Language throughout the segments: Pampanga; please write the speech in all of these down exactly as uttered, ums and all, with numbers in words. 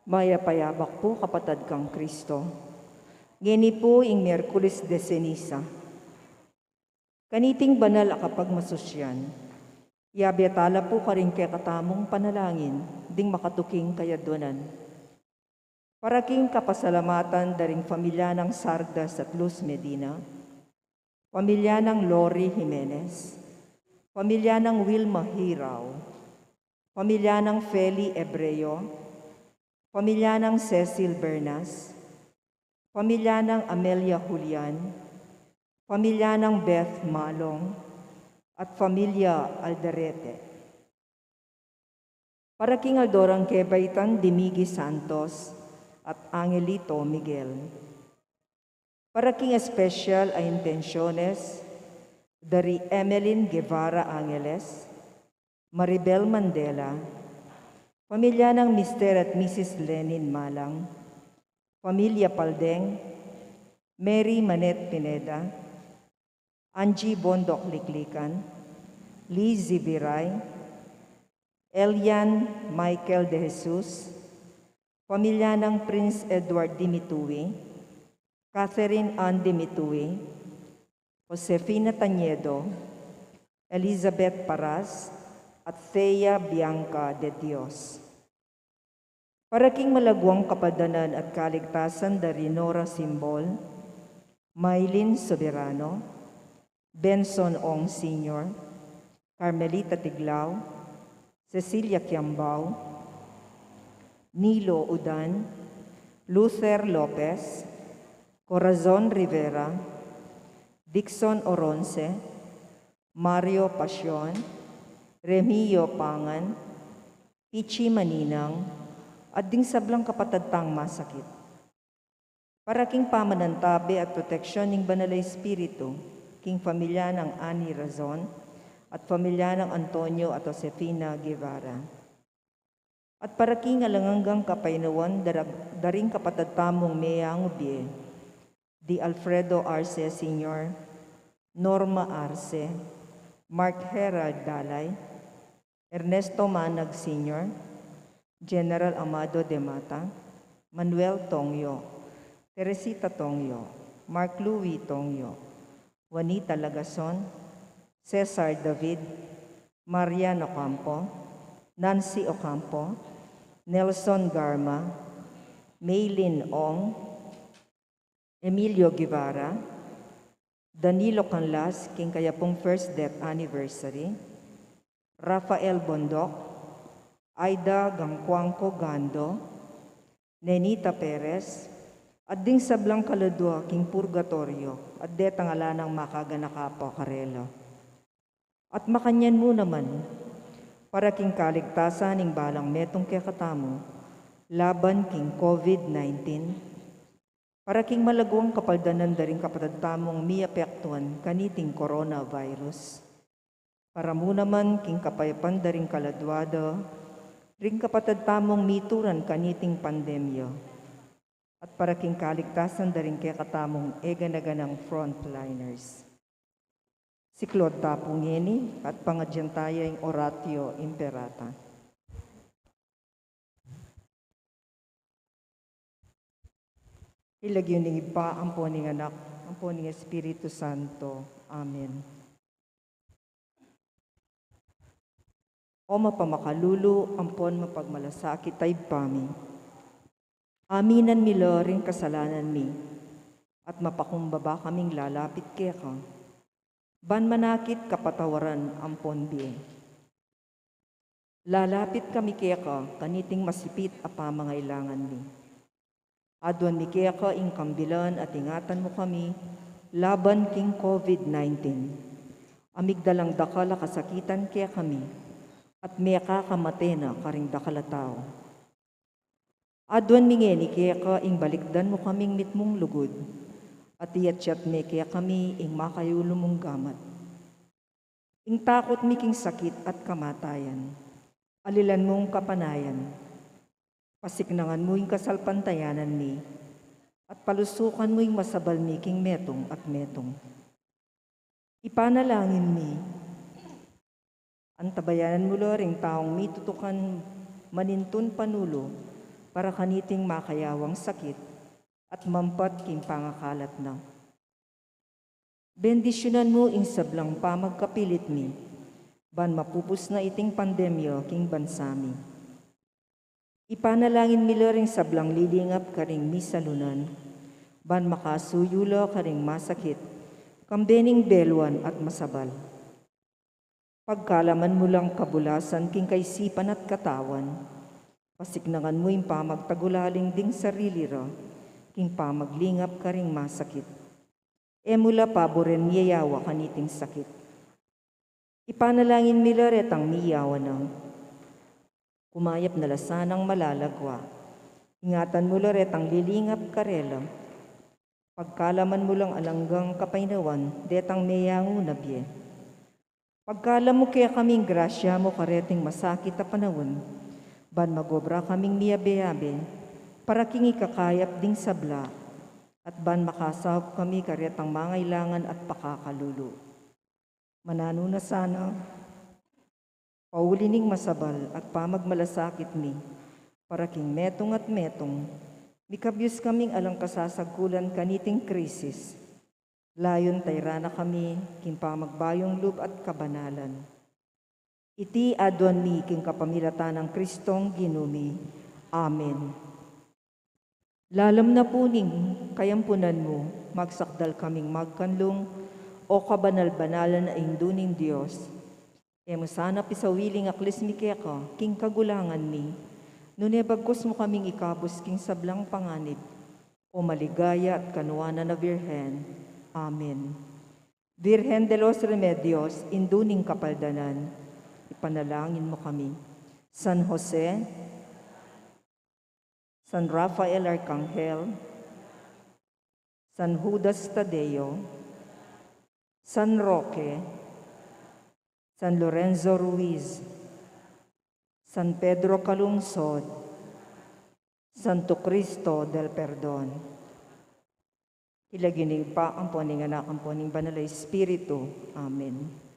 Mayap a yabak pu, kapatad kang Kristo. Ngeni pu ing Miyerkules de Ceniza. Kaniting banal a kapagmasusyan, yabe tala pu karing kekatamung panalangin ding makatuking kayadwanan. Para king kapasalamatan da ring familia nang Sardas at Luz Medina, familia nang Lori Jimenez, familia nang Wilma Hirao, familia nang Feli Ebreo, familia nang Cecil Bernas, familia nang Amelia Julian, familia nang Beth Malong, at familia Alderete. Para king aldo rang kebaitan di Miggy Santos at Angelito Miguel. Para king espesyal a intensyones da ri Emeline Guevara Angeles, Maribel Mandela, familia nang Mister at Missus Lenin Malang, familia Paldeng, Mary Manette Pineda, Angie Bondoc Liklikan, Lizzie Viray, Elian Michael De Jesus, familia nang Prince Edward Dimitui, Catherine Ann Dimitui, Josefina Tañedo, Elizabeth Paras, at Thea Bianca de Dios. Para king malaguang kapadanan at kaligtasan da ri Nora Simbol, Mylene Soberano, Benson Ong Senior, Carmelita Tiglao, Cecilia Kiambao, Nilo Udan, Luther Lopez, Corazon Rivera, Dixon Oronce, Mario Pasion, Remio Pangan, Pichi Maninang, at ding sablang kapatad tang masakit. Para king pamanantabe at proteksyon ning Banal a Espiritu, king familia nang Ani Razon, at familia nang Antonio at Josefina Guevara. At para king alang anggang kapaynawan darag-, da ring kapatad tamung meangu bie, di Alfredo Arce Senior, Norma Arce, Mark Herald Dalay, Ernesto Manag Senior, General Amado de Mata, Manuel Tongyo, Teresita Tongyo, Mark Louis Tongyo, Juanita Lagason, Cesar David, Marian Ocampo, Nancy Ocampo, Nelson Garma, Maylin Ong, Emilio Guevara, Danilo Canlas, king kaya pung first death anniversary, Rafael Bondoc, Aida Gangcuanco Gando, Nenita Perez, at ding sablang kaladua king purgatoryo, at detang ala nang makaganaka pa karela. At makanyan mu naman, para king kaligtasan ning balang metung kekatamu, laban king COVID nineteen, para king malaguang kapaldanan da ring kapatad tamung miapektuan kaniting coronavirus. Para mu naman king kapayapan da ring kaladua da, ring kapatad tamung mituran kaniting pandemya. At para king kaligtasan da ring kekatamung eganaganang frontliners. Siklaud ta pu ngeni at pangadyan taya ing Oratio Imperata. King lagyu ning Ibpa, ampo ning Anak, ampo ning Espiritu Santo. Amen. O mapamakalulu ampon mapagmalasakit a Ibpa mi, aminan mi la ring kasalanan mi, at mapakumbaba kaming lalapit keka, ban manakit kapatawaran ampon bie. Lalapit kami keka kaniting masipit a pamangailangan mi. Aduan mi keka ing kambilan at ingatan mu kami laban king COVID nineteen. A migdalang dakal a kasakitan kekami, at mekakamate na karing dakal a tau. Aduan mi ngeni keka ing balikdan mu kaming mitmung lugud, at iyatyat me kekami ing makayulu mung gamat. Ing takut mi king sakit at kamatayan, alilan mung kapanayan. Pasiknangan mu ing kasalpantayanan mi, at palusukan mu ing masabal mi king metung at metung. Ipanalangin mi, antabayanan mu la ring taung mitutukan manintun panulu, para kaniting makayawang sakit at mampat king pangakalat na. Bendisyunan mu ing sablang pamagkapilit mi, ban mapupus na iting pandemya king bansa mi. Ipanalangin mi la ring sablang lilingap karing misalunan, ban makasuyu la karing masakit, kambe ning beluan at masabal. Pagkalaman mu lang kabulasan king kaisipan at katawan, pasiknangan mu ing pamagtagulaling ding sarili ra, king pamaglingap karing masakit. E mu la paburen yayawa kaniting sakit. Ipanalangin mi la retang miyawa na. Kumayap na la sanang malalagwa. Ingatan mu la retang lilingap karela. Pagkalaman mu lang alang anggang kapaynawan detang meyangu na bie. Pagkalam mu kekaming grasya mu kareting masakit a panaun, ban magobra kaming miyabe-yabe, para king ikakayap ding sabla, at ban makasaup kami karetang mangailangan at pakakalulu. Mananu na sana, pauli ning masabal at pamagmalasakit mi, para king metung at metung, mikabyus kaming alang kasasagkulan kaniting krisis. Layun tayran na kami king pamagbayung lub at kabanalan. Iti aduan mi king kapamilatan nang Kristong Ginu mi. Amen. Lalam na pu ning kayampunan mu, magsakdal kaming magkanlung, o kabanal-banalan a Indu ning Dios. E mu sana pisawili ing aklis mi keka king kagulangan mi, nune bagkus mu kaming ikabus king sablang panganib, o maligaya at kanuanan a Birhen. Amen. Virgen de los Remedios, Indu ning Kapaldanan, ipanalangin mu kami. San Jose, San Rafael Arcangel, San Judas Tadeo, San Roque, San Lorenzo Ruiz, San Pedro Calungsod, Santo Cristo del Perdon. King lagyu ning Ibpa, ampon ning Anak, ampon ning Banal a Espiritu. Amen.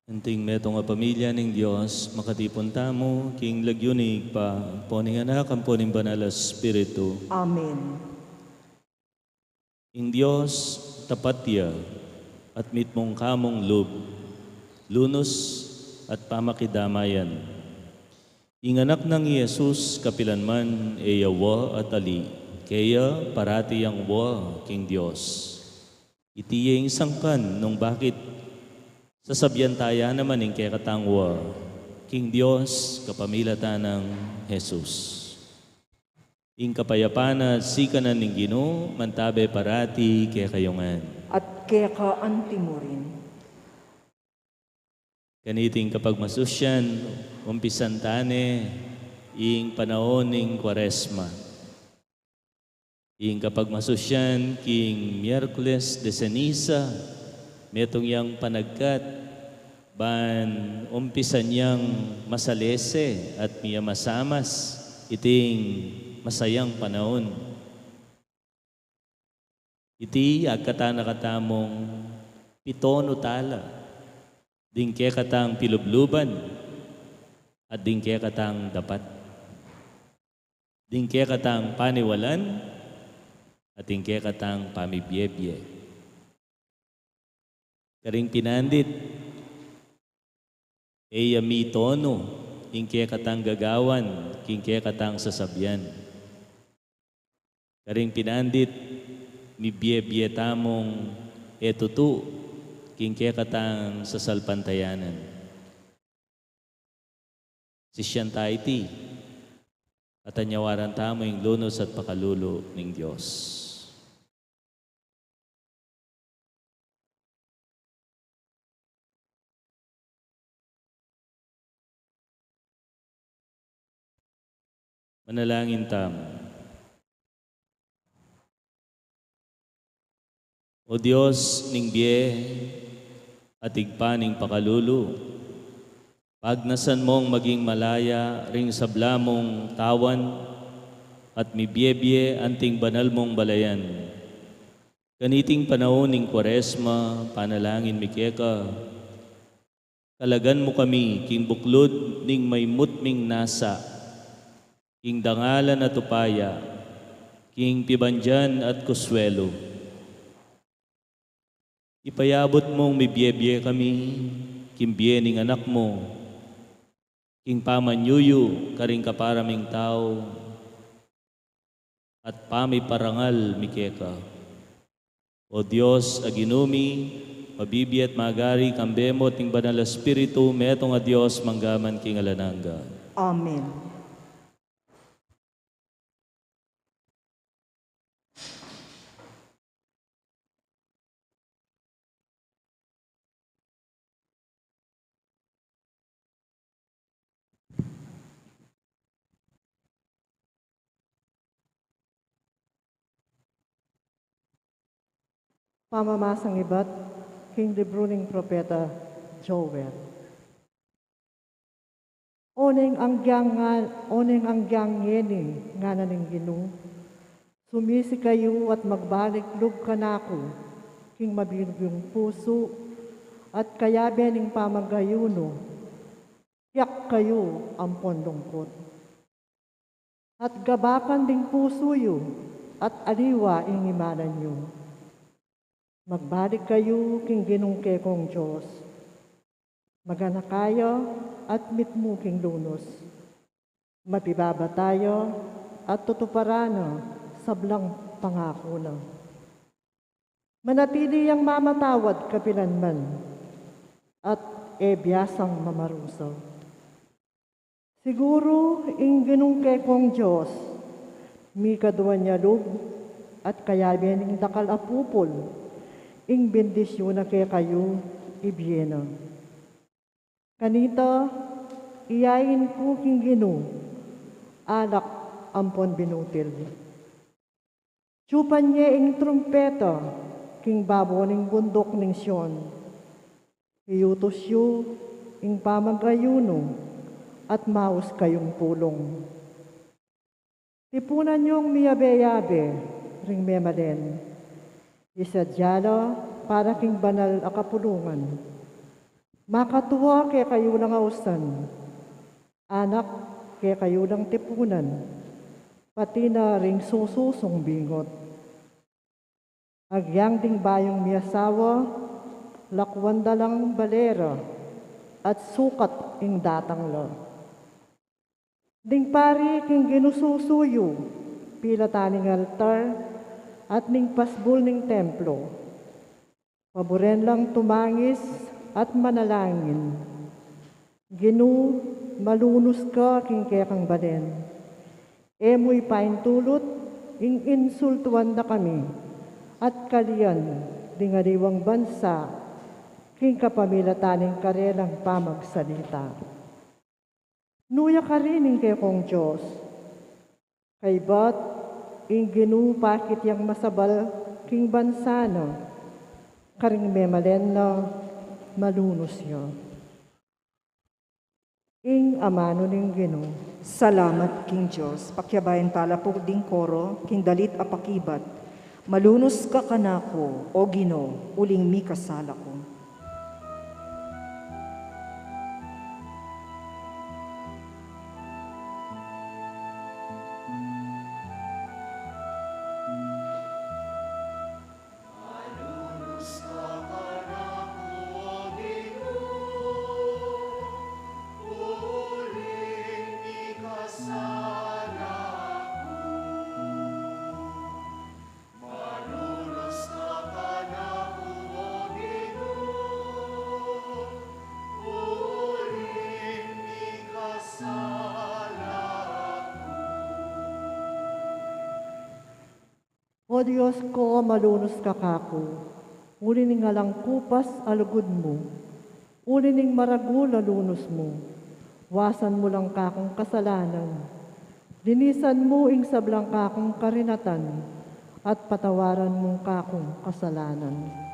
Anting metung a pamilya ning Dios, makatipun tamu king lagyu ning Ibpa, ampo ning Anak, ampo ning Banal a Espiritu. Amen. Ing Dios tapat ya at mitmung kamung lub, lunus at pamakidamayan. Ing Anak nang i Jesus kapilan man e ya wa at ali, kaya parati yang wa king Dios. Iti ya ing sangkan nung bakit sasabyan taya naman ing kekatang wa king Dios kapamilatan nang Jesus. Ing kapayapan at sikanan ning Ginu mantabe parati kekayu ngan. At keka antimurin. Kaniting kapagmasusyan, umpisan tane ing panaun ning Kuaresma. Ing kapagmasusyan king Miyerkules de Ceniza, metung yang panagkat, ban umpisan yang masalese at miyamasamas iting masayang panaun. Iti agkatan na katamung pitonu tala, ding kekatang pilubluban, at ding kekatang dapat, ding kekatang paniwalan, at ding kekatang pamibiebie. Karing pinandit, e ya mitonu ing kekatang gagawan king kekatang sasabyan. Karing pinandit, mibiebie tamung e tutu king kekatang sasalpantayanan. Sisian ta iti, at anyawaran tamu ing lunus at pakalulu ning Dios. Manalangin tamu. O Dios ning bie at Ibpa ning pakalulu, pagnasan mung maging malaya ring sabla mung tawan at mibiebie anting banal mung balayan. Kaniting panaun ning Kuaresma, panalangin mi keka, kalagan mu kami king buklud ning maimut ming nasa, king dangalan at upaya, king pibandian at kuswelu. Ipayabut mung mibiebie kami king bie ning Anak mu, king pamanyuyu karing kapara ming tau, at pamiparangal mi keka. O Dios a Ginu mi, mabibie at magari kambe mu at ning Banal a Espiritu, metung a Dios, mangga man king alang angga. Amen. Pamamasang ibat king libru ning propeta Joel. O neng anggyang nga, o neng anggyang ngeni, ngana ning Ginu, sumisi kayu at magbalik lub kanaku king mabigyung pusu at kayabe ning pamag-ayunu, tiyak kayu ampon lungkut. At gabakan ding pusu yu at aliwa ing imanan yu. Magbalik kayu king Ginung kekong Dios. Maganaka ya at mitmu king lunus. Mabibaba taya at tutuparan na sablang pangaku na. Manatili yang mamatawad kapilan man at e biasang mamarusa. Siguru ing Ginung kekong Dios, mikaduan ya lub at kayabe ning dakal a pupul, ing bendisyun na kekayu ibie na. Kanita, iyain ku king Ginu alak ampon binutil. Tiyupan ye ing trumpeta king babo ning bunduk ning Sion. Iyutus yu ing pamag-ayunu at maus kayung pulung. Tipunan yung miyabe-yabe ring memalen. Isadya la para king banal a kapulungan. Makatua kekayu lang ausan, anak kekayu lang tipunan, pati na ring sususung bingut. Agyang ding bayung miasawa, lakuan da lang bale ra, at sukat ing datang la. Ding pari king Ginu susuyu, pilatan ning altar, at ning pasbul ning templo. Paburen lang tumangis at manalangin. Ginu, malunus ka king kekang balen. E mu ipaintulut ing insultuan da kami, at kalian ding aliwang bansa, king kapamilatan ning karelang pamagsalita. Nuya karin ing kekong Dios. Kaybat ing Ginu pakit yang masabal king bansa na, karing memalen na malunus ya. Ing amanu ning Ginu. Salamat king Dios. Pakiabayan tala pu ding koro king dalit a pakibat. Malunus ka kanaku, O Ginu, uling mikasala ku. O Dios ko, malunus ka kaku, uli ning alang kupas a lugud mu, uli ning maragul a lunus mu, wasan mu lang kakung kasalanan, linisan mu ing sablang kakung karinatan, at patawaran mung kakung kasalanan.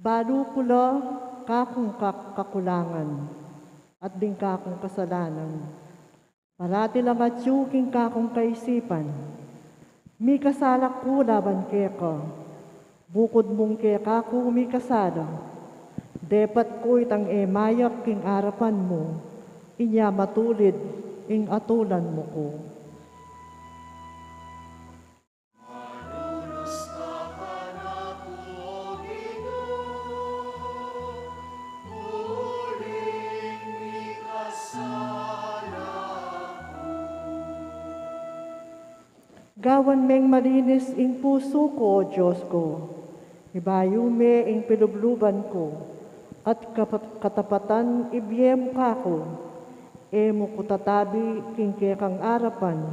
Balu ku la kakung ka-, kakulangan at ding kakung kasalanan. Parati lang atyu king kakung kaisipan. Mikasala ku laban keka. Bukud mung keka ku mikasala, depat ku itang e mayap king arapan mu, inya matulid ing atulan mu ku. Gawan meng malinis ing pusu ku, O Dios ku, ibayu me ing pilubluban ku, at kapat-, katapatan ibie mu kaku, e mu ku tatabi king kekang arapan,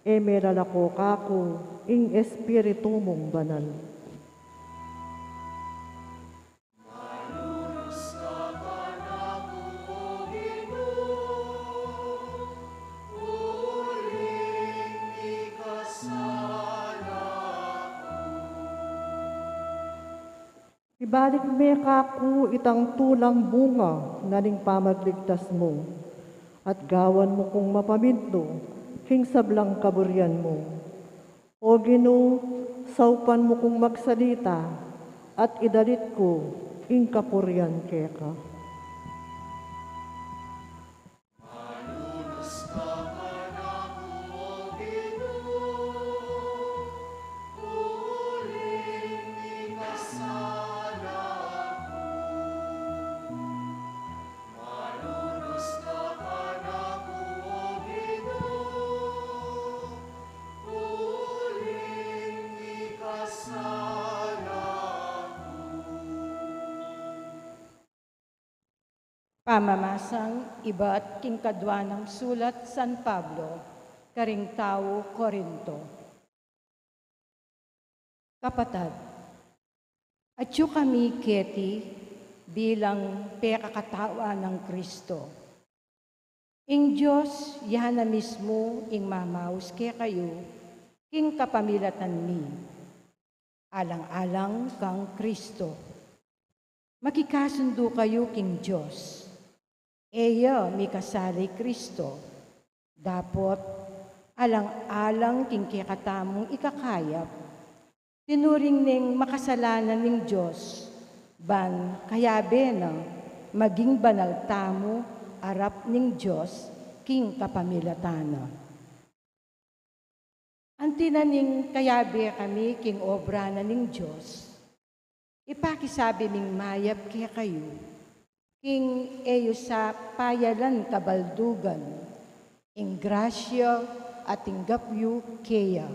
e me lalako kaku ing Espiritu mung Banal. Ibalik me kaku itang tulang bunga na ning pamagligtas mu, at gawan mu kung mapamintu king sablang kaburian mu. O Ginu, saupan mu kung magsalita, at idalit ku ing kapurian keka. Pamamasang ibat king kadwa nang sulat San Pablo karing tau Corinto. Kapatad, atyu kami keti bilang pekakatawan nang Kristo. Ing Dios, ya na mismu ing mamaus kekayu king kapamilatan mi, alang-alang kang Kristo. Makikasundu kayu king Dios. E ya mikasala i Kristo. Dapot, alang-alang king kekatamung ikakayap, tinuring neng makasalanan ning Dios, ban kayabe na maging banal tamu arap ning Dios king kapamilatan na. Anti na ning kayabe kami king obra na ning Dios, ipakisabi ming mayap kekayu, king e yu sa payalan kabaldugan ing grasya a tinggap yu keya,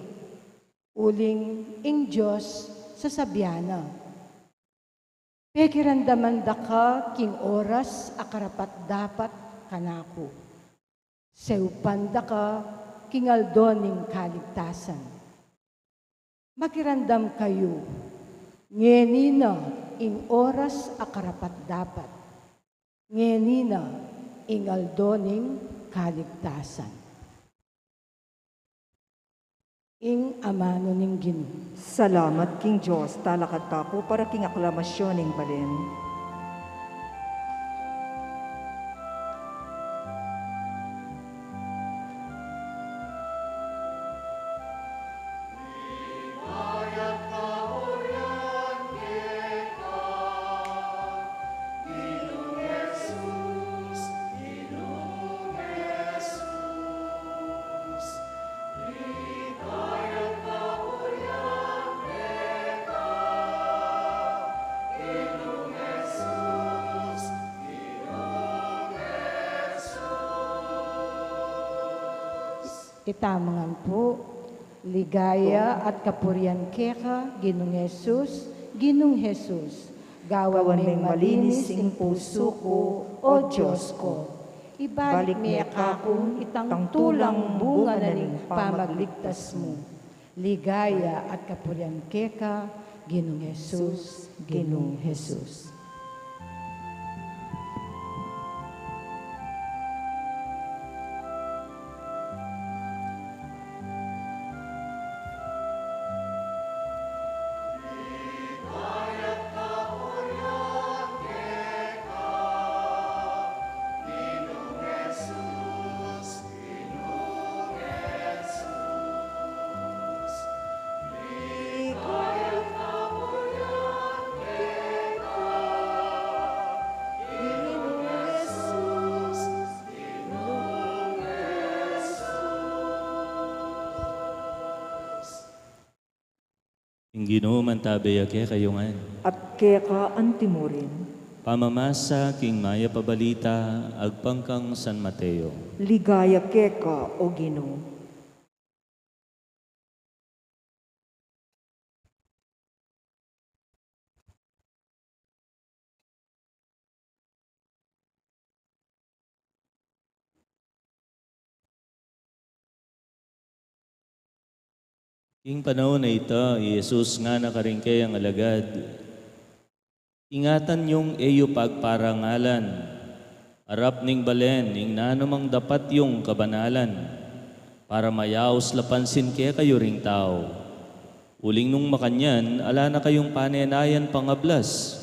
uling ing Dios sasabian na, "Pekiramdaman da ka king oras a karapat-dapat kanaku. Seupan da ka king aldo ning kaligtasan." Makiramdam kayu, ngeni na ing oras a karapat-dapat. Ngeni na ing aldo ning kaligtasan. Ing amanu ning Ginu. Salamat king Dios. Talakad taku para king aklamasyun ning balen. Itamu ngan pu. Ligaya at kapurian keka, Ginung Jesus, Ginung Jesus. Gawan meng malinis ing pusu ku, O Dios ku. Ibalik me kaku itang tulang bunga na ning pamagligtas mu. Ligaya at kapurian keka, Ginung Jesus, Ginung Jesus. Ing Ginu mantabe ya kekayu ngan. At keka antimurin. Pamamasa king mayap a balita agpang kang San Mateo. Ligaya keka, O Ginu. King panaun a ita, i Jesus ngana karing keyang alagad, "Ingatan yung e yu pagparangalan arap ning balen ing nanumang dapat yung kabanalan, para mayaus la pansin kekayu ring tau. Uling nung makanyan, ala na kayung panenayan pang ablas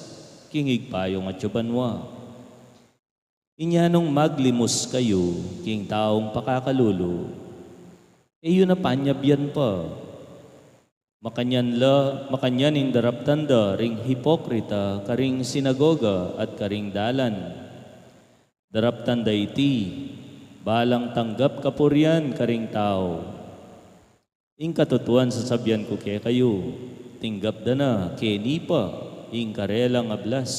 king Ibpa yung atsu banua. Inya nung maglimus kayu king taung pakakalulu, e yu na panyabyan pa. Makanyan la, makanyan ing daraptan da ring hipokrita karing sinagoga at karing dalan. Daraptan da iti, balang tanggap kapurian karing tau. Ing katutuan sasabian ku kekayu, tinggap da na keni pa ing karelang ablas.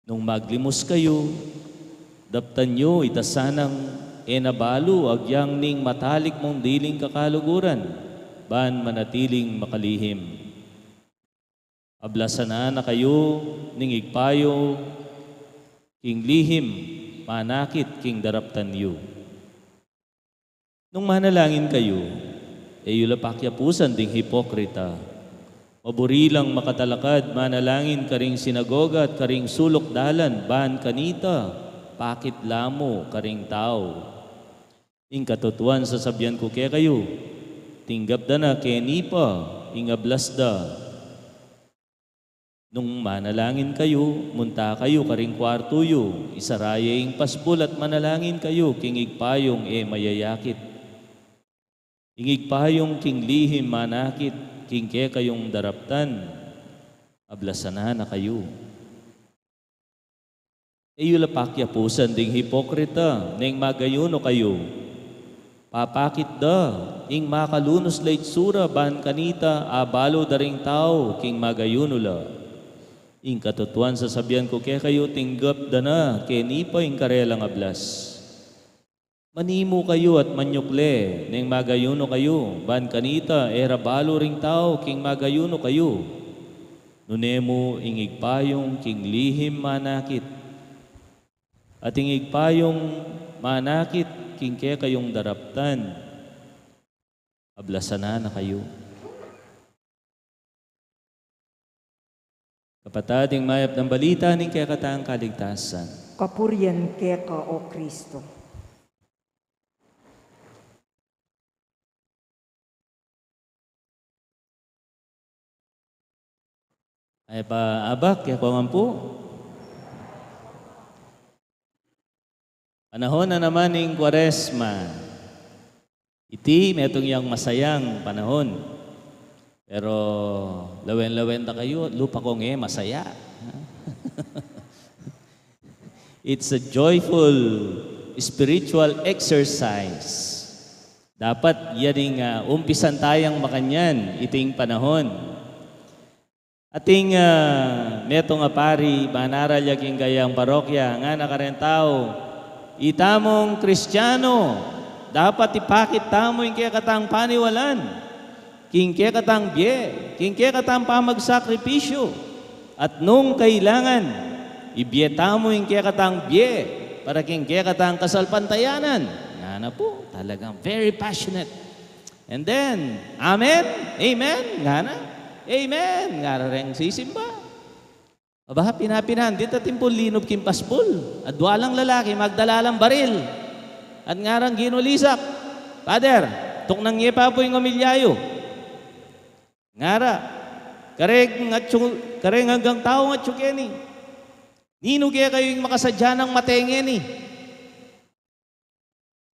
Nung maglimus kayu, daptan yu ita sanang e na balu agyang ning matalik mung diling kakaluguran, ban manatiling makalihim. Ablasan na kayu ning Ibpa yu king lihim, manakit king daraptan yu." Nung manalangin kayu, e yu la pakiapusan ding hipokrita. Maburi lang makatalakad manalangin karing sinagoga at karing suluk dalan, ban kanita pakit la mu karing tau. Ing katutuan sasabian ku kekayu, tinggap da na keni pa ing ablas da. Nung manalangin kayu, munta kayu karing kuartu yu, isara ye ing pasbul at manalangin kayu king Ibpa yung e mayayakit. Ing Ibpa yung king lihim manakit king kekayung daraptan, ablasan na kayu. E yu la pakiapusan ding hipokrita neng mag-ayuno kayu. Papakit da ing makalunus la itsura ban kanita abalu da ring tau king mag-ayuno la. Ing katutuan sasabian ku kekayu, tinggap da na keni pa ing karelang ablas. Manimu kayu at manyukle neng mag-ayuno kayu, ban kanita e ra balu ring tau king mag-ayuno kayu. Nune mu ing Ibpa yung king lihim manakit, at ing Ibpa yung manakit king kekayung daraptan, ablasan na kayu. Kapatad, ing mayap nang balita ning kekatang kaligtasan. Kapurian keka, O Kristo. Ay pa, abak, kaya ko man po. Panahon na naman ning Kuaresma. Iti, metung yang masayang panahon. Pero lawen-lawen da kayu, lupa kong e masaya. It's a joyful spiritual exercise. Dapat yan ing, ah, umpisan tayang makanyan, iting panahon. Ating, ah, metung a pari, manaral ya king kayang parokya, ngana kareng tau, itamung Kristiano, dapat ipakit tamu ing kekatang paniwalan, king kekatang bie, king kekatang pamagsakripisyu. At nung kailangan, ibie tamu ing kekatang bie para king kekatang kasalpantayanan. Ngana pu, talagang very passionate. And then, "Amen? Amen?" ngana. "Amen," ngara reng sisimba. Aba, pina-pina, ditak timpun linub king pasbul. Adua lang lalaki, magdala lang baril. At ngarang ginulisak, "Father, tuknang ye pa pu ing omilya yu." Ngara, "Kareng atsu, kareng anggang tau ngatsu keni. Ninu kekayu ing makasadya nang mate ngeni?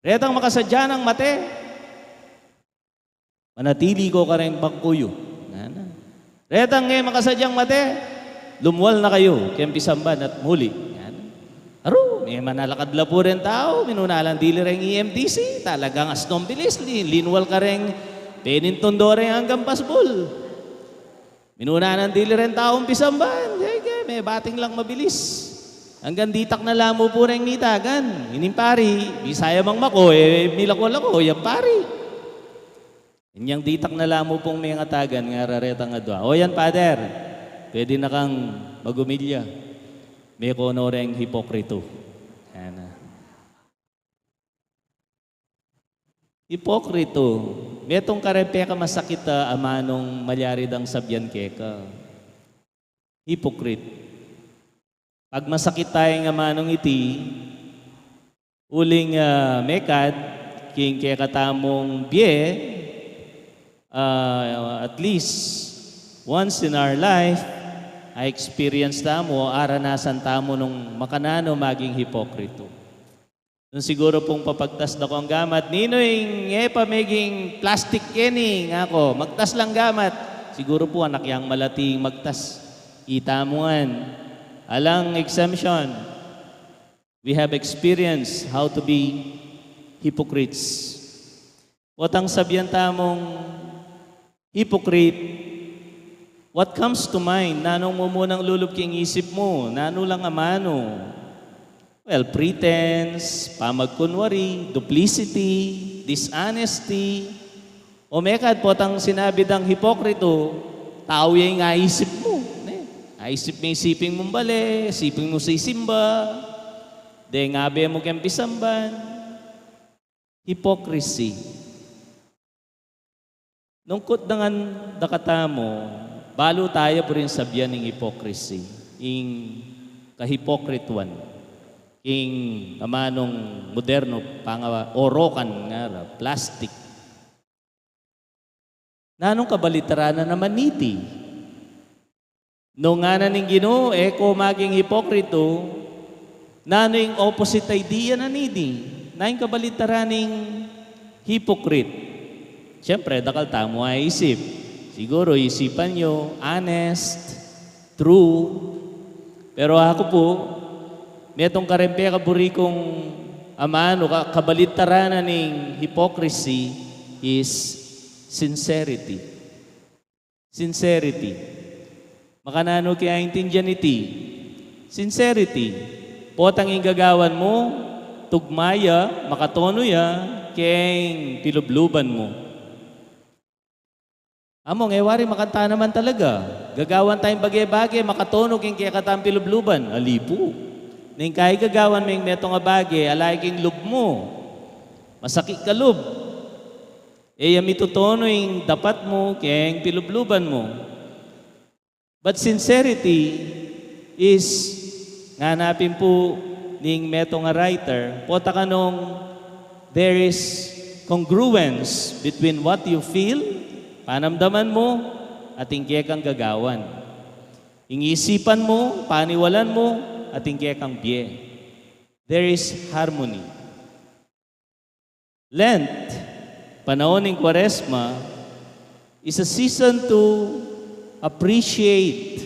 Retang makasadya nang mate, manatili ko kareng bangku yu." Ngana. "Retang e makasadyang mate, lumwal na kayu keng pisamban at muli." Ngana. Aru, e manalakad la pu reng tau, minuna lang dili reng E M T C, talagang asnong bilis, li-, linwal kareng penintun do reng anggang pasbul. Minuna nang dili reng taung pisamban, sige, mebating lang mabilis. Anggang ditak na la mu pu reng nitagan. Ining pari, Bisaya mang mako, e, milako-lako yang pari. Inyang ditak na la mu pung mengatagan, ngara retang adua, "O yan, Father, pwede na kang mag-umilya. Meko no reng hipokrito." Ana. Hipokrito. Metung kareng pekamasakit a amanung malyari dang sabian keka. Hypocrite. Pagmasakit taya ing amanung iti, uling, ah, mekad king kekatamung bie, ah, at least once in our life, a-experience tamu, aranasan tamu nung makananu maging hipokrito. Nung siguru pung papagtas da kong gamat, "Ninu ing e pa meging plastik keni?" ngaku, "Magtas lang gamat." Siguru pu anak yang malati ing magtas. Ita mu ngan, alang exemption. We have experienced how to be hypocrites. Potang sabian tamung hypocrite, what comes to mind? Nanung mumunang lulub king isip mu? Nanu lang amanu? Well, pretense, pamagkunwari, duplicity, dishonesty, o mekad potang sinabi dang hipokrito, tau ya ing aisip mu, ne? Aisip mu ing siping mung bale, siping mung sisimba, deng abe mu keng pisamban. Hypocrisy. Nung kutdangan da katamu, balu taya pu ring sabian ing hypocrisy, ing kahipokritwan, ing amanung modernu panga-orokan ngara, plastik. Nanung kabaliktaran na naman niti? Nung ngana ning Ginu, e ko maging hipokrito, nanu ing opposite idea na nini? Nanu ing kabaliktaran ning hypocrite? Siyempre, dakal tamu aisip. Siguro, isipan yu, honest, true. Pero aku pu, metung kareng pekaburi kung amanu, ka-, kabaliktaran na ning hypocrisy is sincerity. Sincerity. Makananu ke aintindian iti? Sincerity. Potang ing gagawan mu, tugma ya, makatonu ya, keng pilubluban mu. Among, e wari makanta naman talaga. Gagawan tayang bage-bage, makatonu keng kekatang pilubluban. Ali pu. Neng kaya gagawan me ing metung a bage, ala ya king lub mu. Masakit ka lub. E ya mitutonu ing dapat mu keng pilubluban mu. But sincerity is, ngana pin pu ning metung a writer, pota kanung there is congruence between what you feel, panamdaman mu, at ing kekang gagawan. Ing isipan mu, paniwalan mu, at ing kekang bie. There is harmony. Lent, panaun ning Kwaresma, is a season to appreciate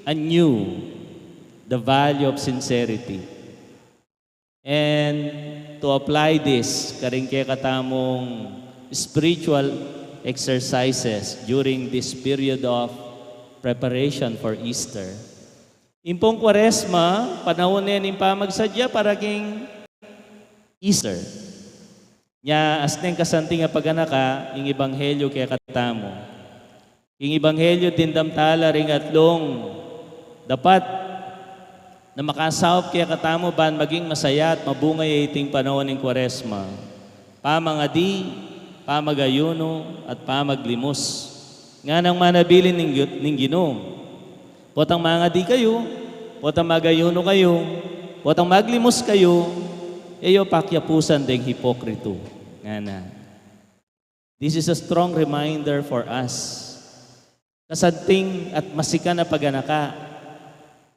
anew the value of sincerity and to apply this karing kekatamung spiritual exercises during this period of preparation for Easter. Ing pung Kwaresma, panaun ne ning pamagsadya para king Easter. Nya, asne ing kasanting a paganaka, ing ebanghelyo kekatamu. Ing ebanghelyo dimdam tala ring atlung dapat na makasaup kekatamu ban maging masaya at mabunga ya iting panaun ning Kwaresma. Pamangadi, pamagayunu, at pamaglimus. Nganang manabilin ning, ning Ginu. Potang mangadi kayu, potang magayunu kayu, potang maglimus kayu, e yu pakiapusan deng hipokrito. Ngana. This is a strong reminder for us. Kasanting at masikan a paganaka,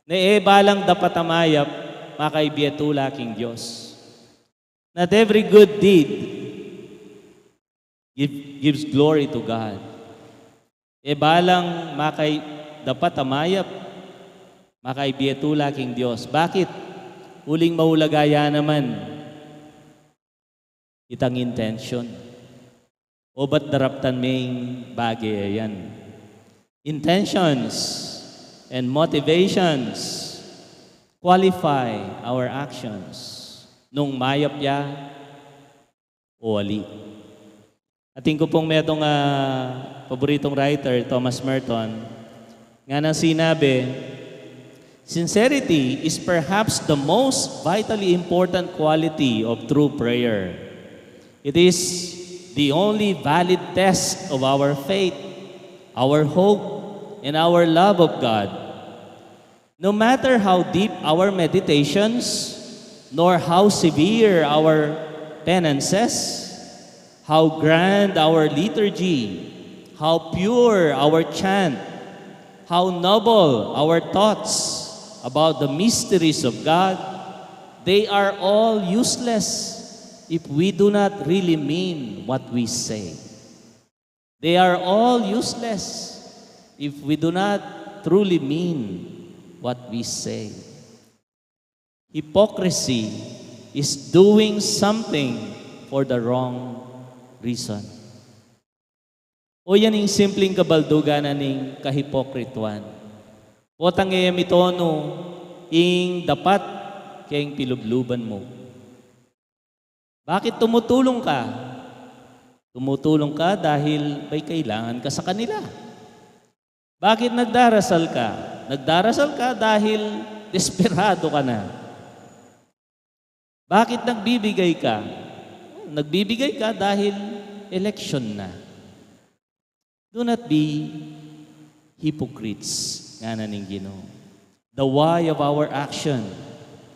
na e balang dapat a mayap, makaibie tula king Dios. Not every good deed give, gives glory to God. E balang makai-, dapat a mayap, makaibie tula king Dios. Bakit? Uling maulaga ya naman itang intention. Obat daraptan me ing bage a yan. Intentions and motivations qualify our actions. Nung mayap ya o ali. Atin ku pung metung a paboritong writer, Thomas Merton, nganang sinabi, "Sincerity is perhaps the most vitally important quality of true prayer. It is the only valid test of our faith, our hope, and our love of God." No matter how deep our meditations, nor how severe our penances, how grand our liturgy, how pure our chant, how noble our thoughts about the mysteries of God, they are all useless if we do not really mean what we say. They are all useless if we do not truly mean what we say. Hypocrisy is doing something for the wrong reason. O yan ing simpleng kabaldugan na ning kahipokrituan. Potang e mitonu ing dapat keng pilubluban mu. Bakit tumutulung ka? Tumutulung ka dahil may kailangan ka sa kanila. Bakit nagdarasal ka? Nagdarasal ka dahil desperado ka na. Bakit nagbibigay ka? Nagbibigay ka dahil eleksyon na. Do not be hypocrites, ngana ning Ginu. The why of our action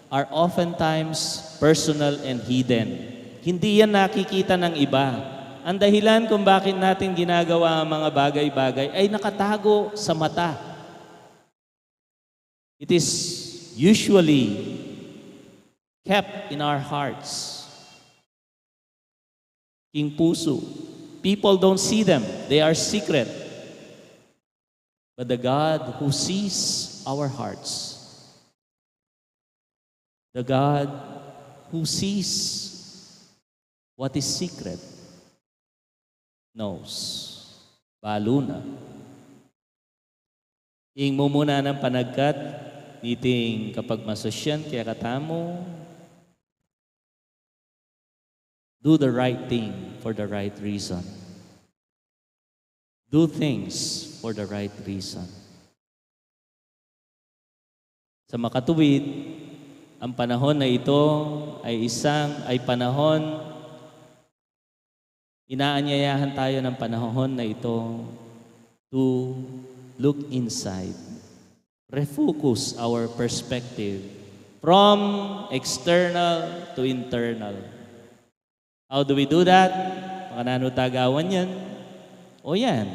are oftentimes personal and hidden. Hindi yan nakikita ng iba. Ang dahilan kung bakit natin ginagawa ang mga bagay-bagay ay nakatago sa mata. It is usually kept in our hearts. King pusu. People don't see them. They are secret. But the God who sees our hearts, the God who sees what is secret, knows. Balu na. Ing mumuna nang panagkat niting kapagmasusyan kekatamu, do the right thing for the right reason. Do things for the right reason. Sa makatuwid, ang panahon na ito ay isang, ay panahon, inaanyayahan tayo ng panahon na ito to look inside. Refocus our perspective from external to internal. How do we do that? Makananu ta gawan yan? O yan.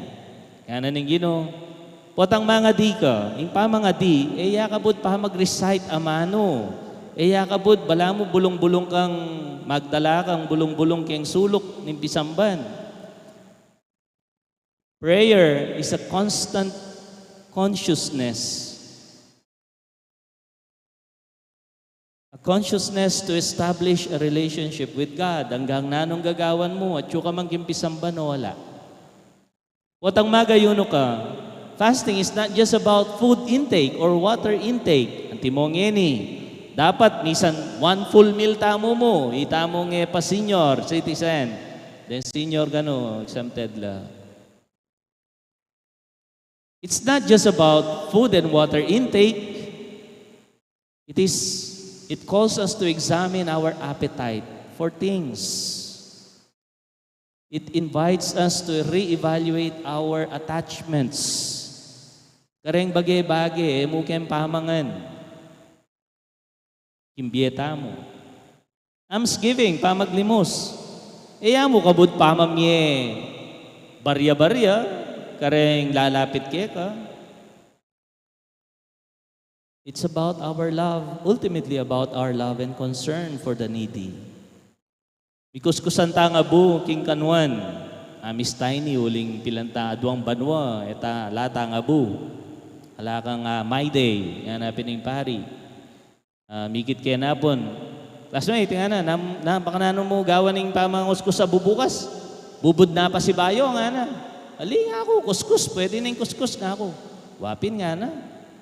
Ngana ning Ginu, potang mangadi ka, ing pamangadi, e ya kabud pamag-recite amanu. E ya kabud, balamu bulung-bulung kang magdala kang bulung-bulung keng suluk ning pisamban. Prayer is a constant consciousness. A consciousness to establish a relationship with God. Anggang nanung gagawan mu, atyu ka mang king pisamban o ala. Potang mag-ayuno ka, fasting is not just about food intake or water intake. Antimo ngeni, dapat misan one full meal tamu mu, itamu nge pa senior citizen. Then senior ganu, exempted la. It's not just about food and water intake. It is, it calls us to examine our appetite for things. It invites us to reevaluate our attachments. Kareng bage-bage, e mu keng pamangan. King bie tamu. Almsgiving, pamaglimus. E ya mu kabud pamamie barya-barya, kareng lalapit keka. It's about our love, ultimately about our love and concern for the needy. Mikuskusan tang abu king kanuan, a Miss Tiny, uling pilan ta aduang banua, e ta la tang abu. Ala kang, ah, My Day, ngana pin ning pari. Ah, mikit ke napun. Classmate, ngana, nam-, nam-, bakananu mu gawan ing pamangakuskus abu bukas? Bubud na pasibayu, ngana. Ali, ngaku, kuskus, pwede ning kuskus, ngaku. Wa pin, ngana.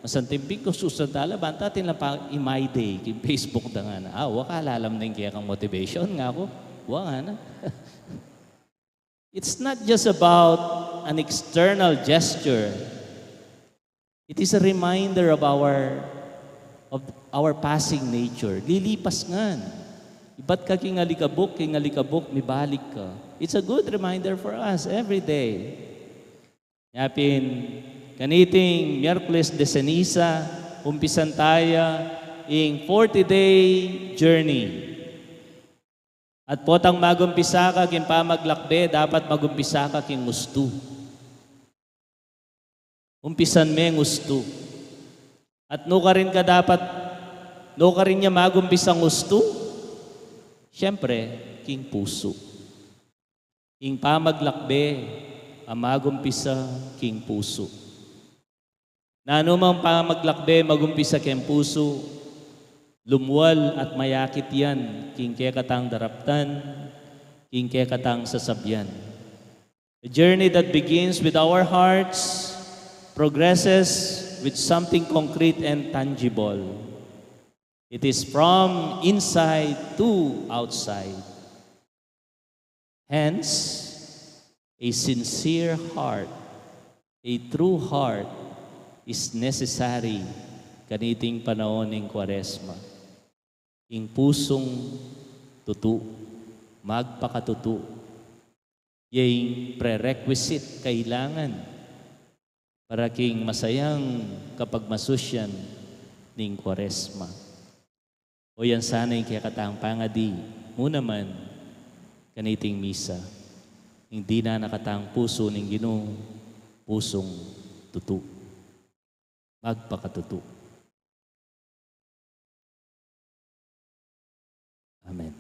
Masanting pin kuskusan ta la, banta atin lang pa i My Day king Facebook da, ngana. Ah, wa, kalalam na ing kekang motivation, ngaku. Wa, ngana. It's not just about an external gesture. It is a reminder of our, of our passing nature. Lilipas ngan. Ibat ka king alikabuk, king alikabuk, mibalik ka. It's a good reminder for us every day. Nya pin, kaniting Miyerkules de Ceniza, umpisan taya ing forty-day journey. At potang magumpisa ka king pamaglakbe, dapat magumpisa ka king ustu. Umpisan meng ustu. At nukarin ka dapat, nukarin ya magumpisang ustu? Siyempre, king pusu. Ing pamaglakbe a magumpisa king pusu. Nanu mang pamaglakbe magumpisa keng pusu, lumwal at mayakit yan king kekatang daraptan, king kekatang sasabyan. A journey that begins with our hearts progresses with something concrete and tangible. It is from inside to outside. Hence, a sincere heart, a true heart, is necessary kaniting panaun ning Kuaresma. Ing pusung tutu, magpakatutu, ya ing prerequisite, kailangan para king masayang kapagmasusyan ning Kuaresma. O yan sana ing kekatang pangadi mu naman kaniting misa. Ing dinan na katang pusu ning Ginu, pusung tutu. Magpakatutu. Amen.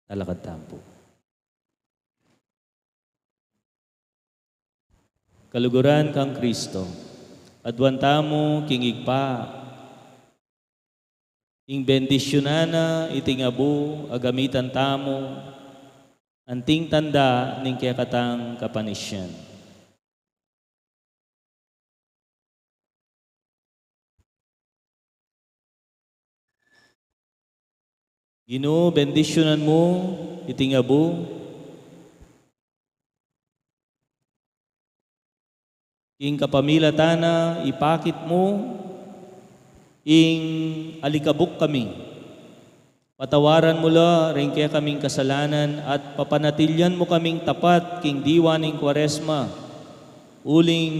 Talakad tamu pu. Kaluguran kang Kristo, aduan tamu king Ibpa, ing bendisyunan na iting abu a gamitan tamu, anting tanda ning kekatang kapanisyan. Ginu, bendisyunan mu iting abu, king kapamilatan na ipakit mu ing alikabuk kami. Patawaran mu la ring kekaming kasalanan at papanatilian mu kaming tapat king diwa ning Kuaresma, uling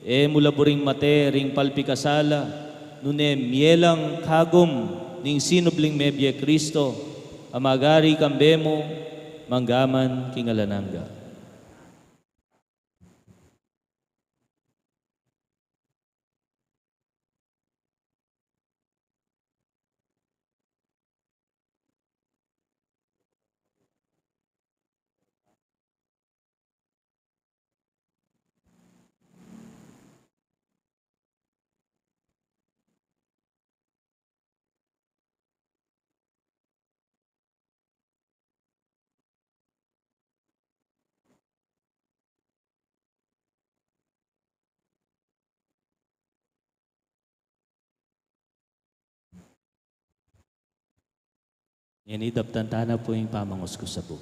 e mu la buring mate ring palpikasala, nune mie lang kagum ning sinubling mebie Kristo, a magari kambe mu manggaman king alang angga. Ngeni daptan tana pu ing pamanguskus abu.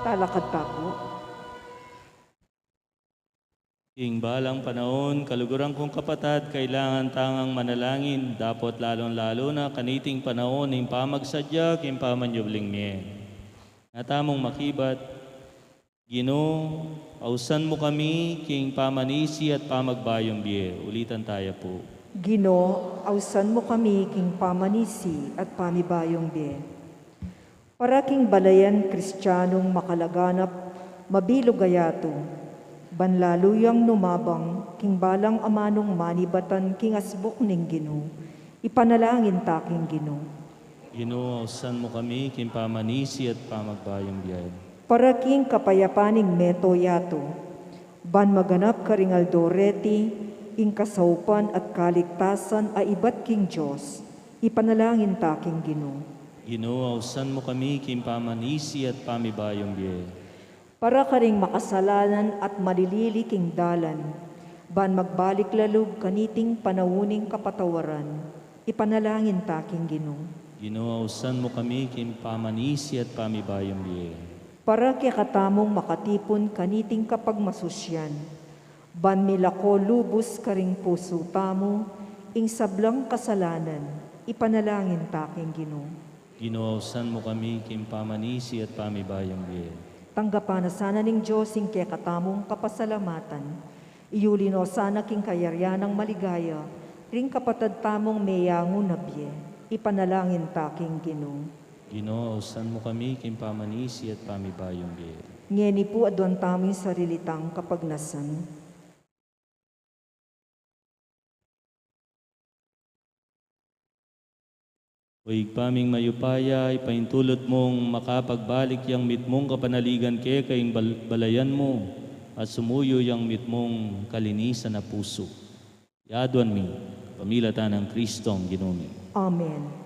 Talakad ta pu. King balang panaun, kaluguran kung kapatad, kailangan tang manalangin, dapot lalung-lalu na kaniting panaun ning pamagsadya king pamanyubling mie. Nga tamung makibat, Ginu, ausan mu kami king pamanisi at pamagbayung bie. Ulitan taya pu. Ginu, ausan mu kami king pamanisi at pamibayung bie. Para king balayan Kristianung makalaganap, mabilug a yatu, ban lalu yang numabang king balang amanung manibatan king asbuk ning Ginu, ipanalangin ta king Ginu. Ginu, ausan mu kami king pamanisi at pamagbayung bie. Para king kapayapan ning meto yatu, ban maganap karing aldo reti ing kasaupan at kaligtasan a ibat king Dios, ipanalangin ta king Ginu. Ginu, ausan mu kami king pamanisi at pamibayung bie. Para karing makasalanan at malilili king dalan, ban magbalik lalub kaniting panaun ning kapatawaran, ipanalangin ta king Ginu. Ginu, ausan mu kami king pamanisi at pamibayung bie. Para kekatamung makatipun kaniting kapagmasusyan, ban milako lubus karing pusu tamu ing sablang kasalanan, ipanalangin ta king Ginu. Ginu, ausan mu kami king pamanisi at pamibayung bie. Tanggapan na sana ning Dios ing kekatamung kapasalamatan. Iyuli no sana king kayarian nang maligaya ring kapatad tamung meyangu na bie. Ipanalangin ta king Ginu. Ginu, ausan mu kami king pamanisi at pamibayung bie. Ngeni pu, aduan tamu ing sarili tang kapagnasan. O Ibpa ming mayupaya, ipaintulud mung makapagbalik yang mitmung kapanaligan keka ing bal-, balayan mu, at sumuyu yang mitmung kalinisan a pusu. Yaduan mi, pamilatan nang Kristong Ginu mi. Amen.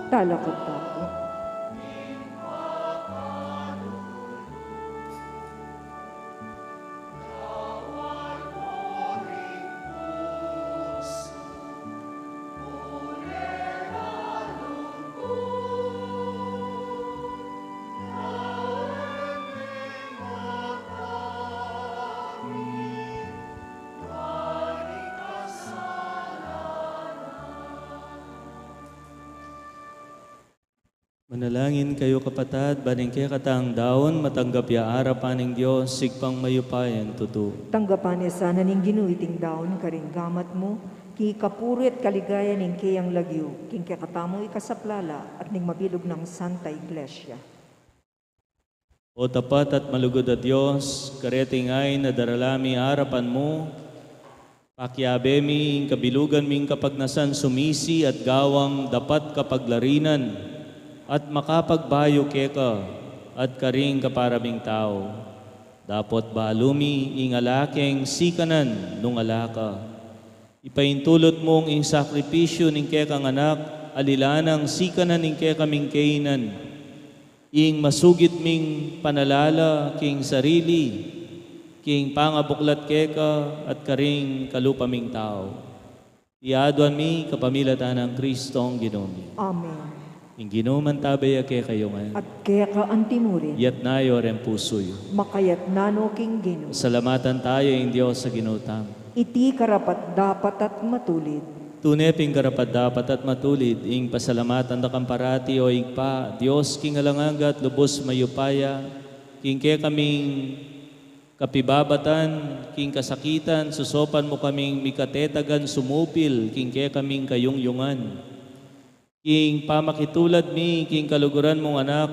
Talakad tamu. Manalangin kayu, kapatad, ban ing kekatang daun matanggap ya arapan ning Dios, Ibpang mayupayang tutu. Tanggapan na sana ning Ginu iting daun karing gamat mu, king ikapuri at kaligayan ning keyang lagyu, king kekatamu ikasaplala at ning mabilug nang Santa Iglesia. O tapat at malugud a Dios, kareting ain a darala mi arapan mu, pakiabe mi ing kabilugan ming kapagnasan sumisi at gawang dapat kapaglarinan at makapagbayu keka at karing kapara ming tau. Dapot balu mi ing ala keng sikanan nung ala ka. Ipaintulut mung ing sakripisyu ning kekang Anak, alilan nang sikanan ning kekaming kainan, ing masugit ming panalala king sarili, king pangabuklat keka at karing kalupa ming tau. Iti aduan mi kapamilatan nang Kristong Ginu mi. Amen. Ing Ginu mantabe ya kekayu ngan. At keka antimurin. Itas yu reng pusu yu. Makaitas no king Ginu. Salamatan taya ing Dios a Ginu tamu. Iti karapat-dapat at matulid. Tune pin karapat-dapat at matulid ing pasalamatan da kang parati, o Ibpa, Dios king alang angga at lubus mayupaya, king kekaming kapibabatan, king kasakitan, susopan mu kaming mikatetagan sumupil king kekaming kayungyungan. King pamakitulad mi king kaluguran mung Anak,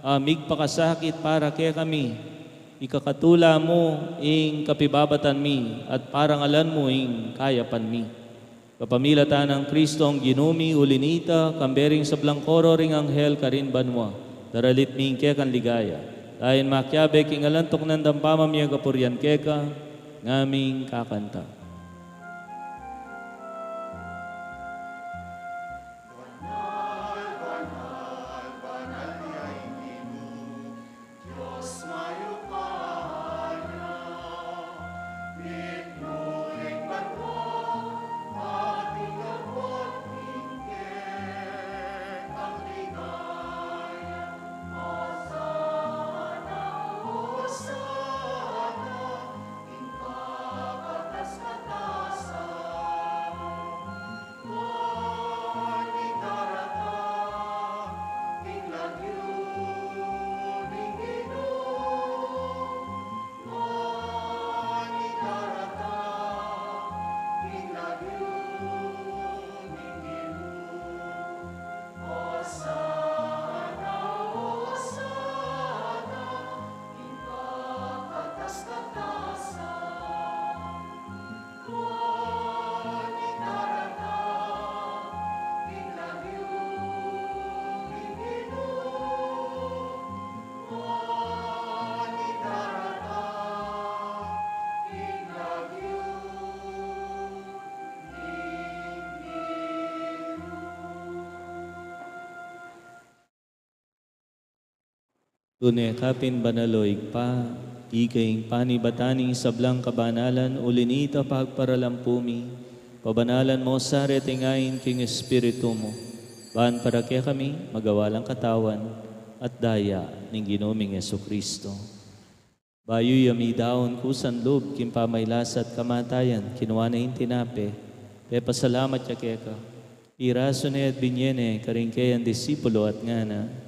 a migpakasakit para kekami, ikakatula mu ing kapibabatan mi at parangalan mu ing kayapan mi. Kapamilatan nang Kristong Ginu mi, uli nita, kambe ring sablang koro ring anghel karin banua, daralit mi ing kekang ligaya. Dayang makiabe king alang tuknang dang pamamie kapurian keka, ngaming kakanta. Tune ka pin banal, o Ibpa, ika ing panibatan ning sablang kabanalan, uli nita pagparalampu mi, pabanalan mo sa reting ain king Espiritu mu, ban para kekami magawa lang katawan at daya ning Ginu ming Jesucristo. Bayu ya midaun kusan lub king pamaylasa at kamatayan, kinua ne ing tinape, pepasalamat ya keka, pirasu ne at binye ne karing keyang disipulo at ngana: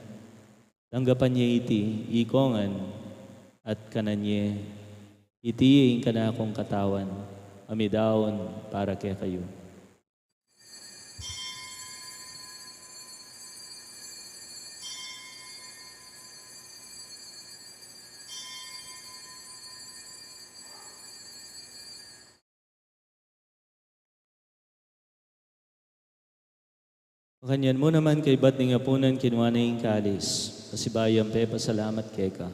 Tanggapan ye iti ikongan at kanan ye, iti ing kanakung katawan a midaun para kekayu. Makanyan mu naman kaybat ning apunan, kinua ne ing kalis, pasibayu yang pepasalamat keka,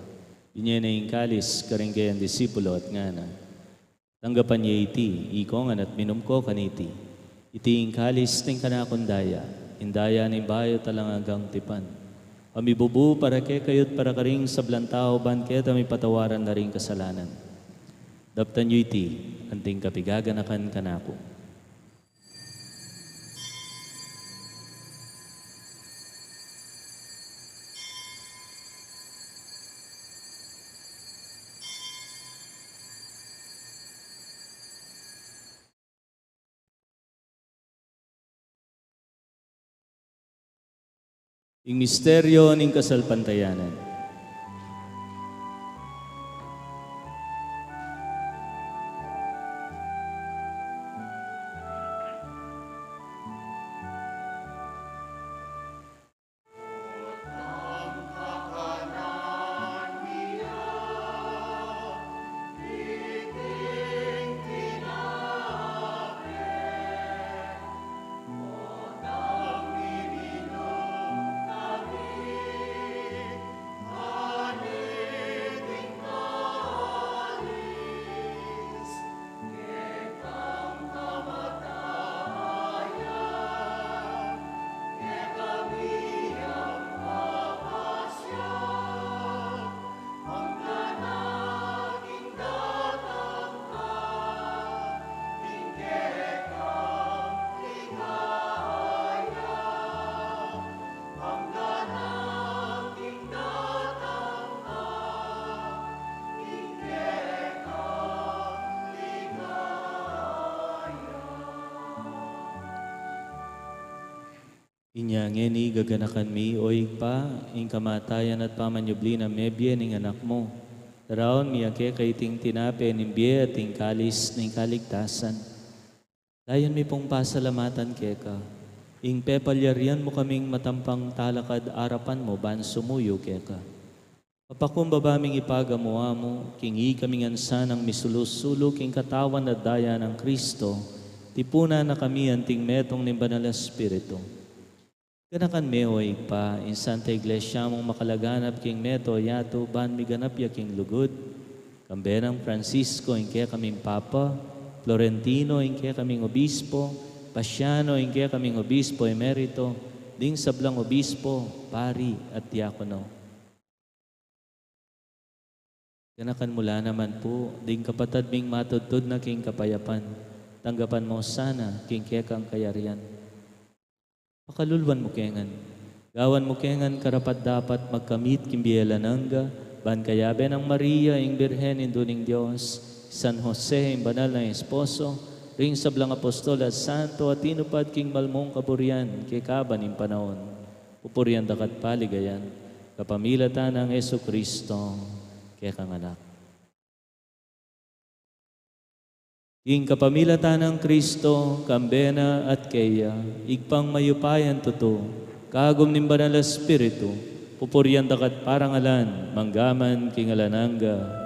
binye ne ing kalis karing keyang disipulo at ngana: Tanggapan ye iti ikongan at minum ko kaniti. Iti ing kalis ning kanakung daya, ing daya ning bayu at alang anggang tipan, a mibubu para kekayu at para karing sablang tau ban keta mipatawaran la ring kasalanan. Daptan yu iti anting kapigaganakan kanaku. Ing misteryo ning kasalpantayanan. Inya ngeni gaganakan mi, O Ibpa, ing kamatayan at pamanyubli nang mebie ning Anak mu. Daraun mi keka iting tinape ning bie at ing kalis ning kaligtasan. Layun mi pung pasalamatan keka ing pepalyarian mu kaming matampang talakad arapan mu ban sumuyu keka. Mapakumbaba ming ipagamu-amu king ikami ngan sanang misulu-sulu king katawan at daya nang Kristo, tipunan na kami anting metung ning Banal a Espiritu. Ganakan me, O Ibpa, ing Santa Iglesia mung makalaganap king mabilug a yatu ban miganap ya king lugud, kambe nang Francisco ing kekaming Papa, Florentino ing kekaming Obispo, Paciano ing kekaming Obispo Emerito, ding sablang obispo, pari, at diakono. Ganakan mu la naman pu ding kapatad ming matudtud na king kapayapan. Tanggapan mu sana king kekang kayarian. Pakaluluan mu ke ngan. Gawan mu ke ngan karapat-dapat magkamit king bie alang angga, ban kayabe nang Maria ing Birhen, Indu ning Dios, San Jose ing banal nang esposo, ring sablang apostol at santo a tinupad king malmung kaburian king kaban ning panaun. Pupurian daka at paligayan kapamilatan nang Jesucristo, kekang Anak. King kapamilatan nang Kristo, kambe na at keya, Ibpang mayupayang tutu, kagum ning Banal a Espiritu, pupurian daka at parangalan manggaman king alang angga.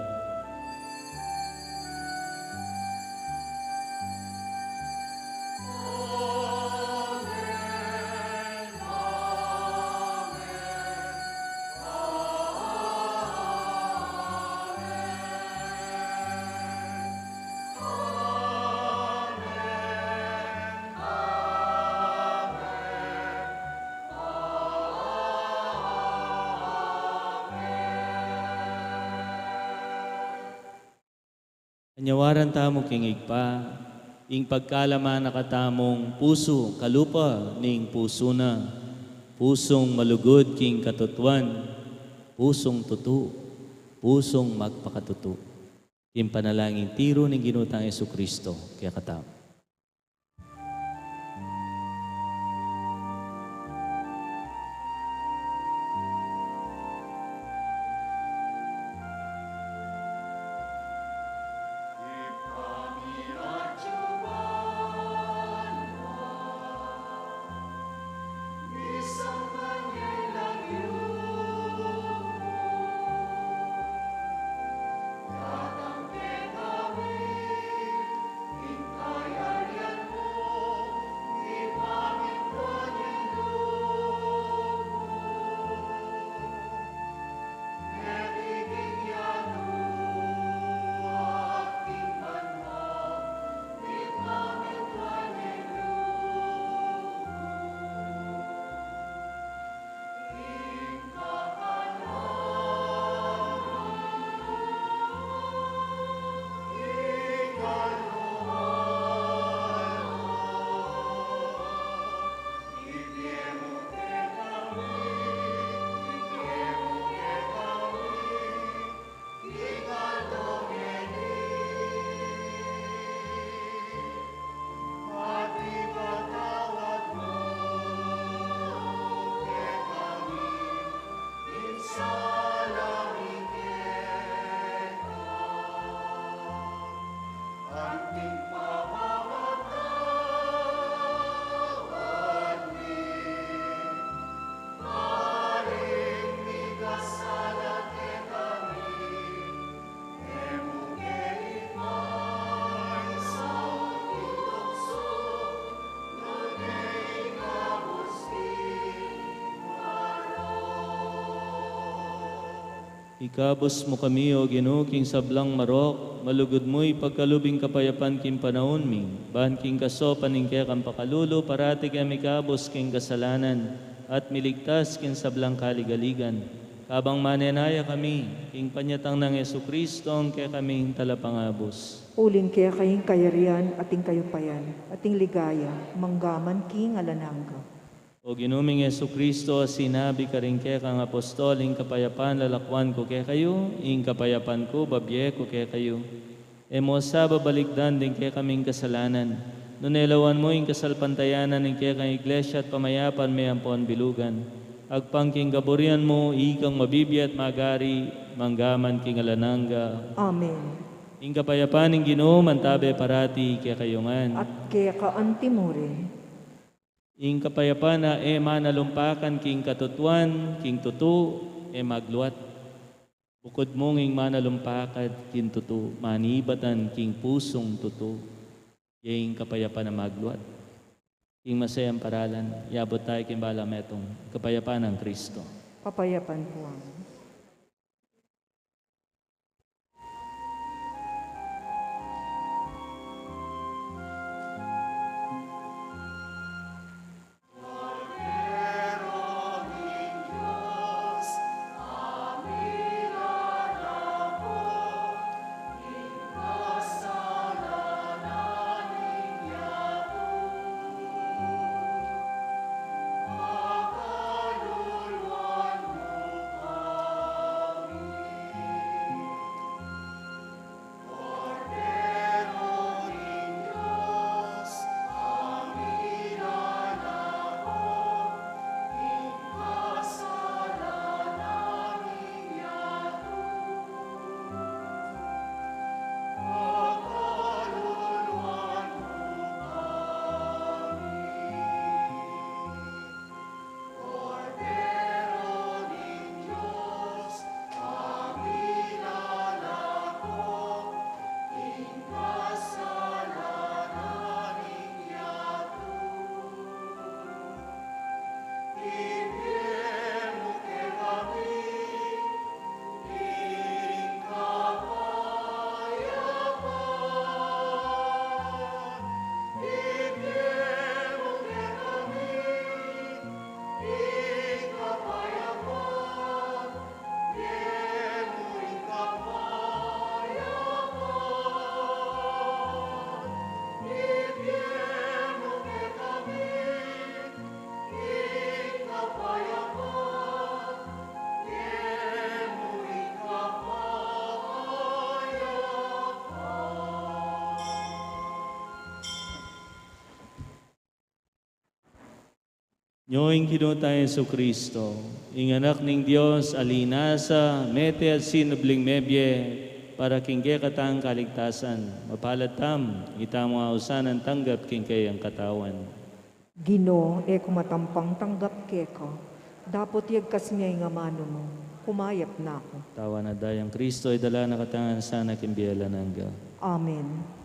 Anyawaran tamu king Ibpa ing pagkalaman na katamung pusu kalupa ning pusu na, pusung malugud king katutuan, pusung tutu, pusung magpakatutu. King panalangin tiru ning Ginu tang Jesucristo kekatamu. Ikabus mu kami, O Ginu, king sablang marok, malugud mu ipagkalub ing kapayapan king panaun mi, ban king kasaupan ning kekang pakalulu, parati kami ikabus king kasalanan, at miligtas king sablang kaligaligan. Kabang manenaya kami, king panyatang nang Jesucristo, ing kekaming Talapangabus. Uling keka ing kayarian, at ing kayupayan, at ing ligaya, manggaman king alang angga. O Ginu ming Jesucristo, a sinabi karing kekang apostol, ing kapayapan lalakwan ku kekayu, ing kapayapan ku babie ku kekayu. E mu sa babalikdan ding kekaming kasalanan, nune lawan mu ing kasalpantayanan ning kekang Iglesia at pamayapan me ampon bilugan. Agpang king kaburian mu, ikang mabibie at magari, manggaman king alang angga. Amen. Ing kapayapan ning Ginu mantabe parati kekayu ngan. At keka anti mu rin. Ing kapayapan a e manalumpakan king katutuan, king tutu, e magluat. Bukud mung ing manalumpakan king tutu, manibatan king pusung tutu. Ing kapayapan a magluat. Ing masayang paralan, yabut tayu king bala metung, kapayapan nang Kristo. Kapayapan ku. Nyo ing Ginu tang Jesucristo, ing Anak ning Dios, a linasa, mete at sinubling mebie, para king kekatang kaligtasan. Mapalad tamu, itamu ausan a tanggap king keyang katawan. Ginu, e ku matampang tanggap keka, dapot yagkas me ing amanu mu, kumayap na ku. Tawan a dayang Kristo, idala na katamu ngan sana king bie alang angga. Amen.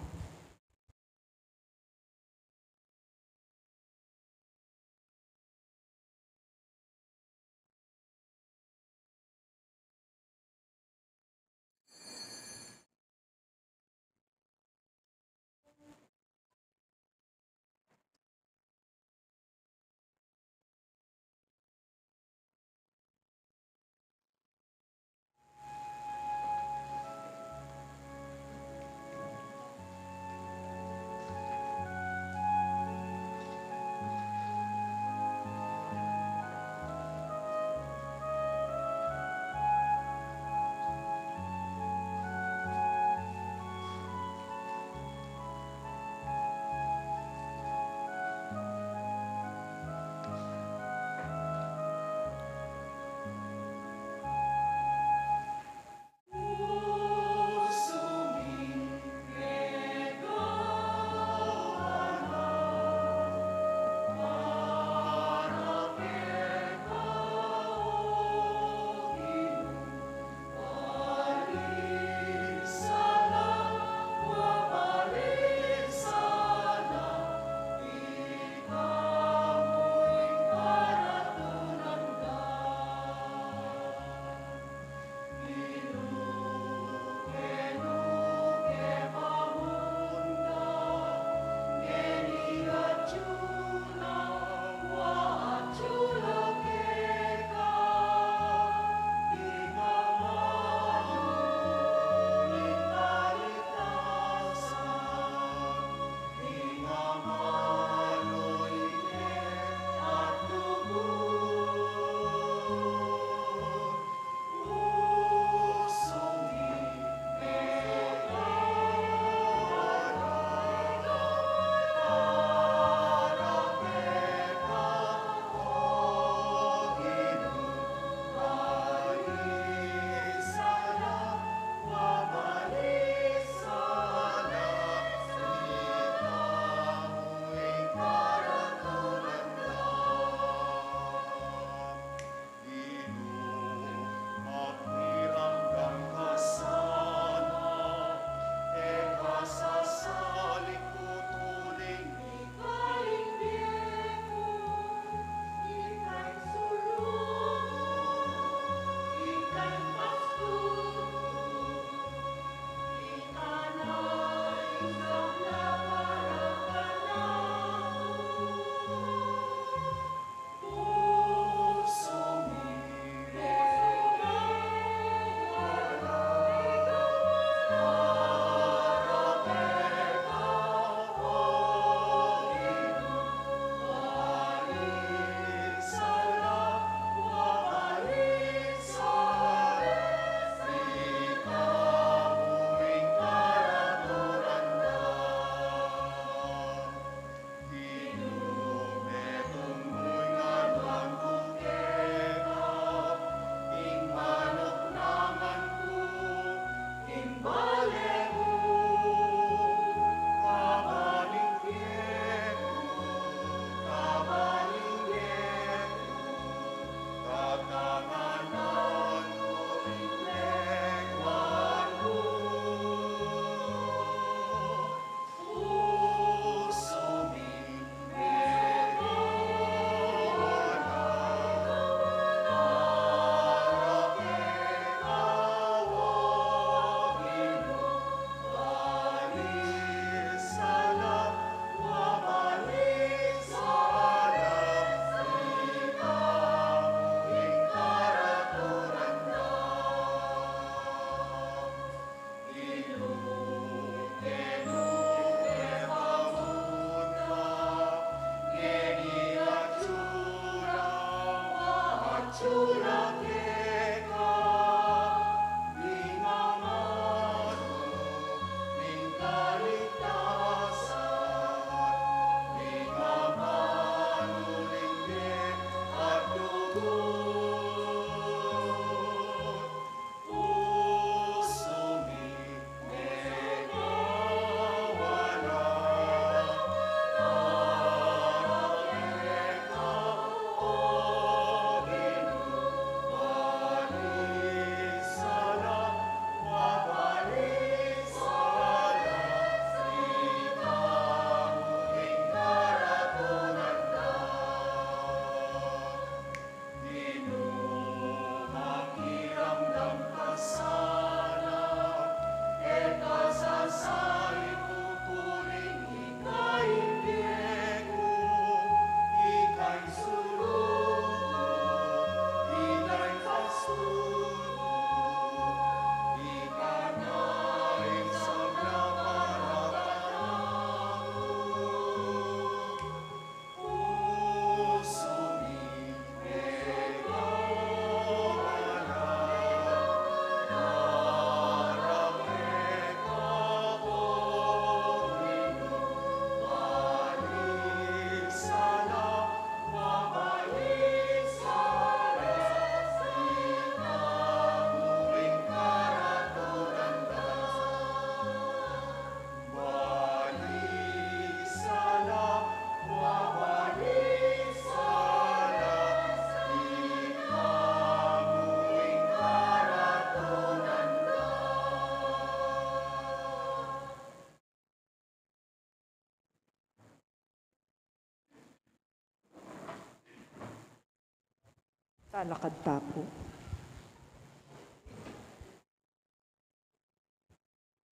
Talakad ta pu.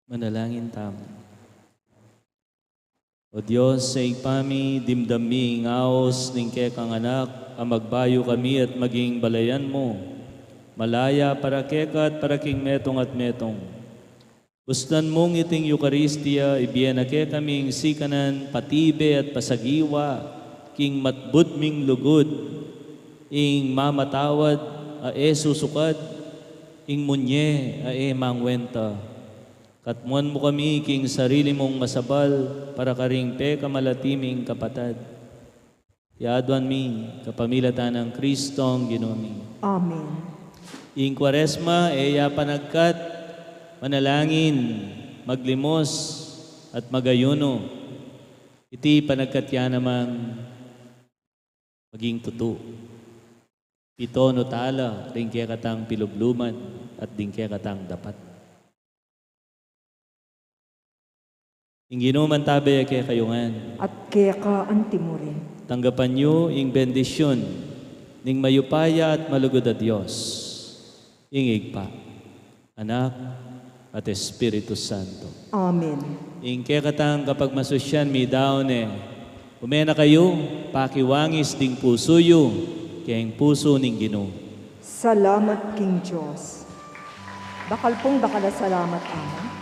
Manalangin tamu. O Dios, Ibpa mi, dimdam mi ing aus ning kekang Anak, a magbayu kami at maging balayan mu, malaya para keka at para king metung at metung. Bustan mung iting Eukaristia, ibie na kekami ing sikanan patibe at pasagiwa king matbud ming lugud, ing mamatawad a e susukat, ing munye a e mangwenta. Katmuan mu kami king sarili mung masabal para karing pekamalati ming kapatad. Yaduan mi kapamilatan nang Kristong Ginu mi. Amen. Ing Kuaresma e ya panagkat, manalangin, maglimos, at magayuno. Iti panagkat ya namang maging tutu. Pito no tala, ding kekatang pilubluman, at ding kekatang dapat. Ing Ginu mantabe ya kekayu ngan. At keka antimurin. Tanggapan yu ing bendisyun ning mayupaya at malugud a Dios, ing Ibpa, Anak, at Espiritu Santo. Amen. Ing kekatang kapagmasusyan midaun ne, ume na kayu, pakiwangis ding pusu yu king pusu ning Ginu. Salamat king Dios. Dakal pung dakal a salamat, Among.